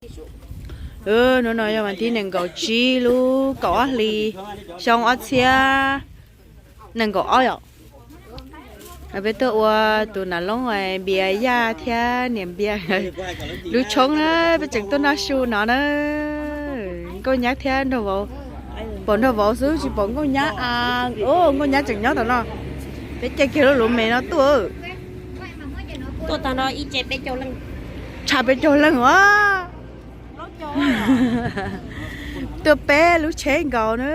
Hnub no yog vas thib nees nkaum tsib lub kaum ob hlis, xyoo ob txhiab nees nkaum ob yom. Peb tuaj ua tus nam loob npias yaj thiab niam npias lub tshoob na, peb tseem tuaj noj su no na. Nkauj nyab thiab nraug vauv, pom nraug vauv xwb tsis pom nkauj nyab a. Nkauj nyab tseem nyob tom no. Peb caij kiag lub lub me no tuaj. Tuaj tag no ib ce peb caug leej, tshaj peb caug leej os. Tuaj peb lub tsheb nkaus na.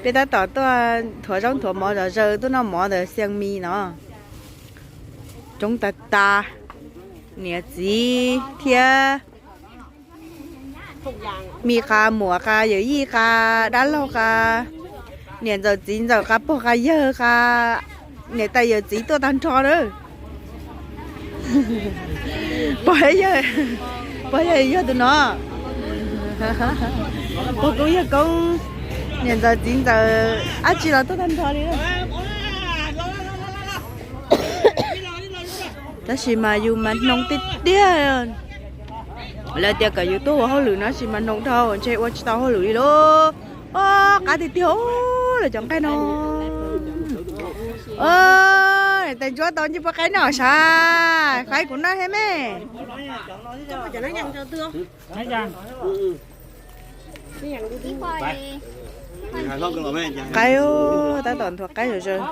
Peb tab tom tuaj nthuav zaub nthuav mov zom zaws tuaj noj mov ntawm Xiav Mis no. Coob tag tag, niam txiv thiab mi qha, muam qha, yawm yij qha, dab laug qha, niam ntxawm txiv ntxawm qha, pog qha yawg qha, niam tais yawm txiv tuaj tag nrho na. Pog, pog yawg yog tus no, pog koob yawg koob, niam ntxawm txiv ntxawm dab tsi los tuaj tag nrho li. Tab sis mas yus mas hnoos tiag tiag. Lawv tias kom yus tuaj ua hauj lwm no tab sis mas hnoos dhau ntshe ua tsis tau hauj lwm li lauj. Ob, qab tiag tiag lawv cov nqaij no. Tais Ntsuab tau ncej puab qaib noj sav, faib kuv noj thiab me. Qaib, tab tom nthuav qaib zom zaws.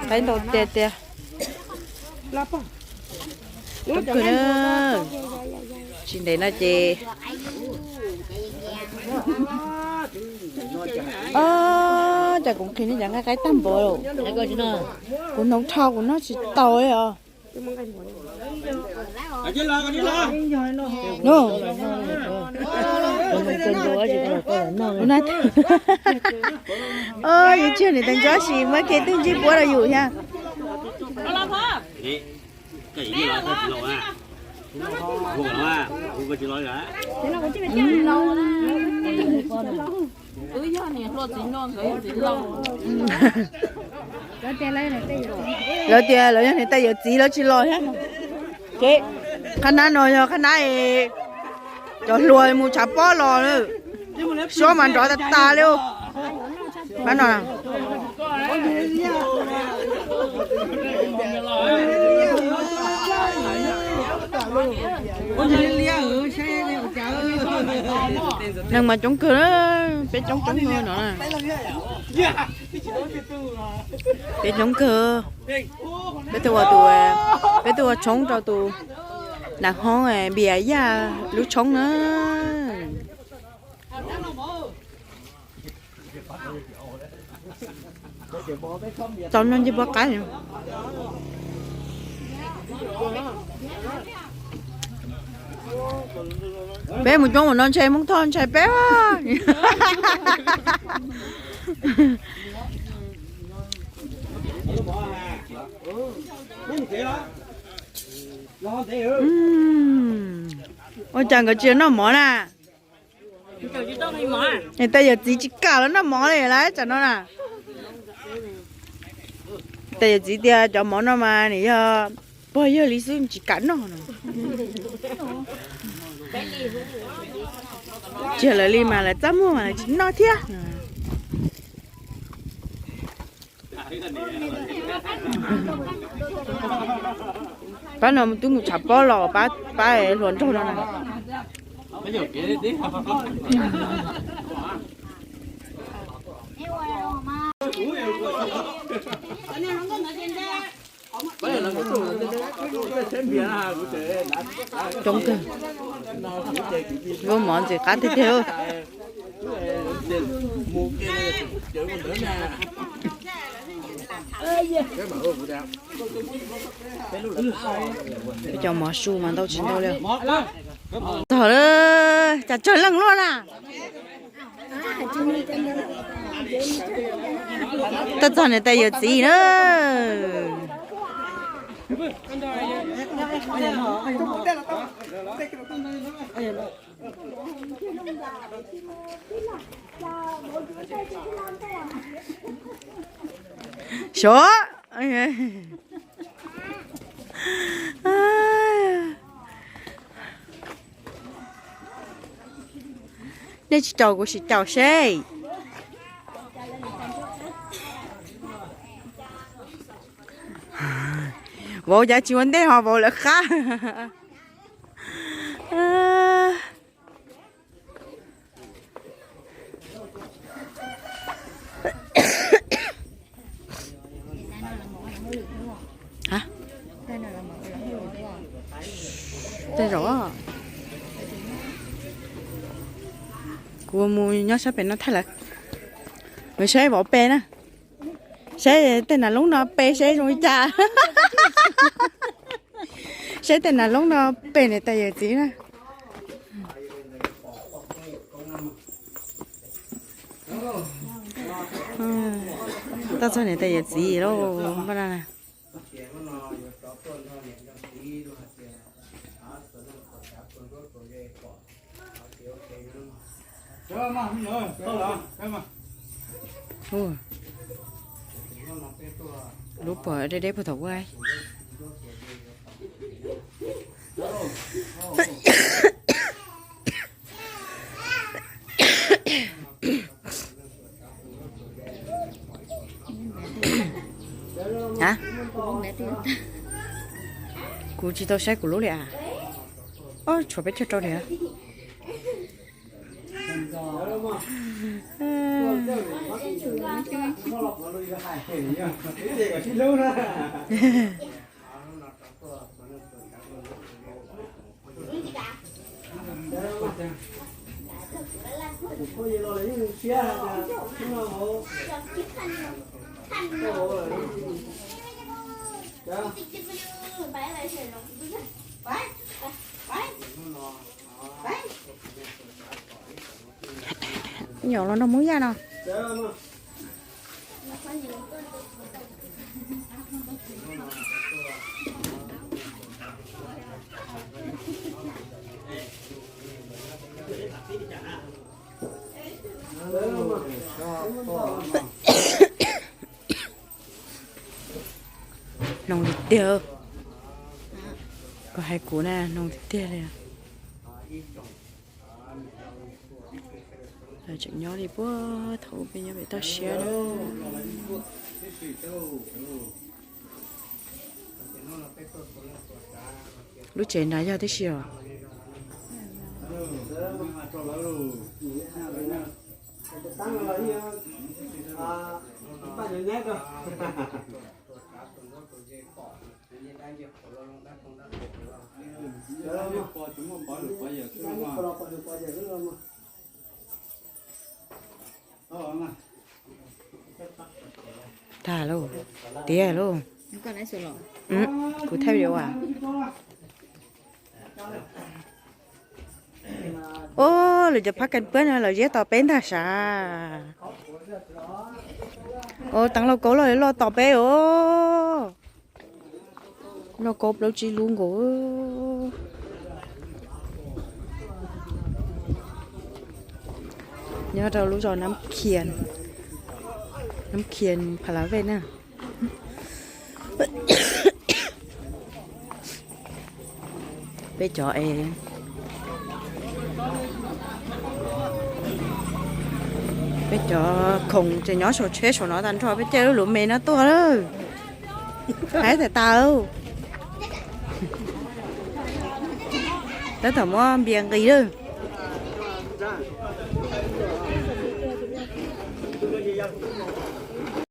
Qaib ntau tiag tiag. Coob kawg na. Tsis ntev no ces, o, cas kuv nqhis nej cov nqaij qaib tag npaum. Kuv hnoos dhau kuv noj tsis tau os. Yus tsis yog niam tais Ntsuab sis muab kiag twb ntsib puab rau yus thiab. Lawv tias lawv yog niam tais yawm txiv lawv tsis los thiab. Ces qhab nab no yog qhab nab cov hluas mus tshav pob los, suab mas nrov tas tas li. Qhab no neeg mas coob kawg, peb coob coob no. Peb coob kawg. Peb tuaj ua tus, peb tuaj ua tshoob rau tus nam hoob npias yaj lub tshoob na. Tau noj ncej puab qaib. Peb mus coob ua no ntshai Hmoob Thoj ntshai peb. Ua cas nkawd tsis noj mov na? Niam tais yawm txiv tsis kam los noj mov li lawm tsam no na. Niam tais yawm txiv tias cov mov no mas nws yog pog yawg li xwb tsis kam noj no. Tsis yog lawv li mas lawv txaj muag mas lawv tsis noj thiab. Pab no twb mus tshav pob los, pab hluas nraug no na. Coob kawg. Lub mov ntxim qab tiag tiag. Cov mov su mas ntau tsis ntau li. Txog lawm, cas tsawg leej luaj na. Tuaj txog niam tais yawm txiv na. Xyov. Nej tsis caum kuv sim caum seb. Vauv cav tsis ua ntej ho vauv lawv qab. Tej zaum kuv mus nyob sab pem no thaij lawv. Mus saib vauv pe na. Saib tej nas loob no pe saib zoo li cas. Saib tej nas loob no pe niam tais yawm txiv na. Tau txog niam tais yawm txiv lauj, npaj no na. Lub pom deb deb puag thaum ub. Kuv tsis tau saib kuv lub li as. Ob, tshuav peb caug rau li. Nyuam los nrog Hmoob Yaj no. Noog tiag tiag. Koj hais kuv na, noog tiag tiag li. Lawv tseem nyob li puag thaum peb nyob pem toj siab na. Lub tsev nrad yog tib si os. Tag lauj, tiag lauj. Kuv thaij video as. Ub, lawv cov phab kas puab no lawv ziab tos peb ntag sav. Ub, teev lauj kaub loj loj tos peb os. Lauj kaub plaub tsib lub nkaus. Nyob rau lub zos Nab Khias, Nab Khias Pha La Vej na. Peb cov, peb cov khoom ces nyob saum tsheb saum no tag nrho, peb caij lub lus me no tuaj lawm. Hais tas tas, tab tom muab npias nqis lawm.